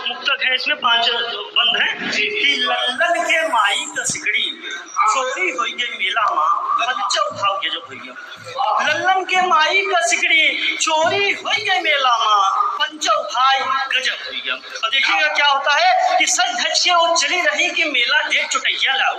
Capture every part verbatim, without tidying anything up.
मुक्तक है, इसमें पांच बंद हैं कि लल्लन के माई का सिकड़ी चोरी होई गई मेला मा, पंचौ भाव गजब होई गया। लल्लन के माई का सिकड़ी चोरी होई गई मेला मा, पंचौ भाई गजब होई गया। और देखिएगा क्या होता है कि सज धज के वो चली रही कि मेला देख चुटैया लाओ,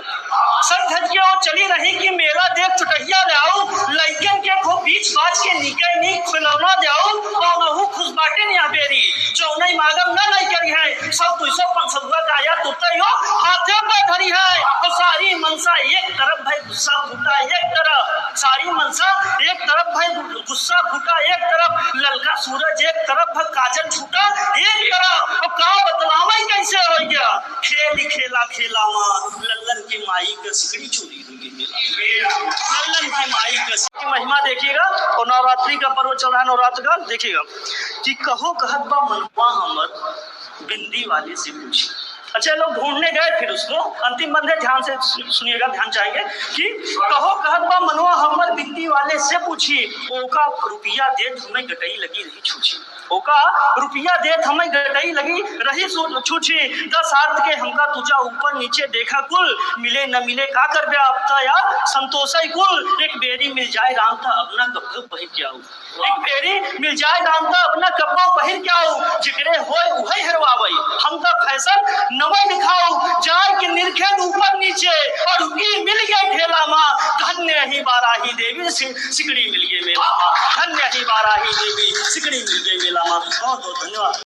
सज धज के वो चली रही कि मेला देख चुटैया लाओ, लइकन के खूब बीच बाज के नीके नीक खिलौना द्याओ, कौनहू खुश बाटे न यह बेरी, जौनई मागम न लई करी है, सौ दुई सौ पाँच सौ का या तुरते हो, हाथे पे धरी है। और सारी मनसा एक तरफ भाई गुस्सा फूटा एक तरफ, सारी मनसा एक तरफ भाई गुस्सा फूटा एक तरफ, ललका सूरज एक तरफ, काजल छूटा एक तरफ। और का बतलावे कैसे हो गया, खेल खेला खेला मा लल्लन की माई का सिकड़ी चोरी हो गई मेला। लल्लन की माई का सिकड़ी। महिमा देखिएगा, और नवरात्रि का पर्व चल रहा है, नवरात्र का देखिएगा कि कहो कहत बा मनवा हमर बिंदी वाले से पूछी। अच्छा, लोग ढूंढने गए फिर उसको, अंतिम बंद है, ध्यान से सु-, सुनिएगा, ध्यान चाहेंगे कि कहो कहत बा मनवा हमर बिंदी वाले से पूछी, ओका रुपया देत हमें गटई लगी रही छूछी, ओका रुपया देत हमें गटई लगी रही सु-, छूछी, दस आर्त के हमका तुझा ऊपर नीचे देखा कुल, मिले न मिले का करबे अब त या संतोषई कुल, एक बेरी मिल जाए राम त अब ना कब बहिर के आऊ। एक बेरी मिल जाए राम त अपना कब्बो पहिर के आऊ, जेकरे होए उहे हेरवावई। हम त फैशन नवई दिखाऊ, जाए के निरखेन ऊपर नीचे, और ई मिल गए ठेला मा। धन्य ही बाराही देवी सि-, सिकड़ी मिल गए मेला मा। धन्य ही बाराही देवी सिकड़ी मिल गए मेला मा। बहुत बहुत धन्यवाद।